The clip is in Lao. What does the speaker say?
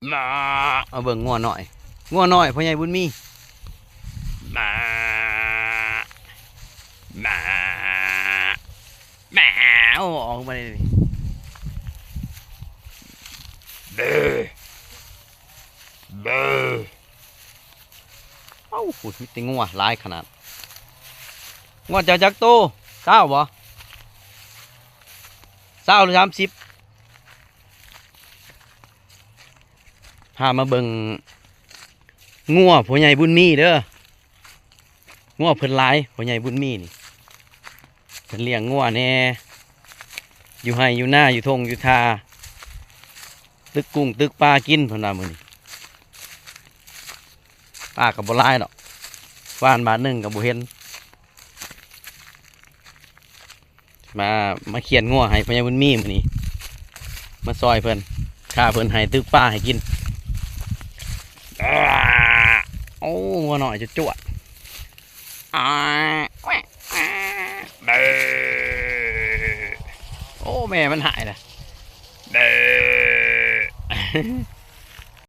ມາ ມາເບິ່ງງົວນ້ອຍ ງົວນ້ອຍພໍ່ໃຫຍ່ບຸນມີ ມາ ມາ ມາ ໂອ້ ອອກມາເລີຍ ເບີ ເບີ ເອົ້າ ໂອ້ ມີແຕ່ງົວຫຼາຍຂະໜາດ ງົວເຈົ້າຈັກໂຕ ຊາວບໍ່ ຊາວຫຼືສາມສິບ ພາມາເບິ່ງງົວພໍ່ໃຫຍ່ບຸນມີເດີ ງົວເພິ່ນຫຼາຍ ພໍ່ໃຫຍ່ບຸນມີນີ້ ເພິ່ນລ້ຽງງົວແດ່ ຢູ່ໄຮ່ຢູ່ນາ ຢູ່ທົ່ງຢູ່ທ່າ ຕຶກກຸ້ງຕຶກປາກິນ ເພິ່ນວ່າມື້ນີ້ ປາກໍບໍ່ຫຼາຍດອກ ຫວ່ານບາດໜຶ່ງກໍບໍ່ເຫັນ ມາ ມາຂຽນງົວໃຫ້ພໍ່ໃຫຍ່ບຸນມີມື້ນີ້ ມາຊ່ອຍເພິ່ນ ຂ້າເພິ່ນໃຫ້ຕຶກປາໃຫ້ກິນ ໂອ້ ງົວນ້ອຍຈະຈວດ ອາ ເບີ ໂອ້ ແມ່ມັນຫາຍລະ ເບີ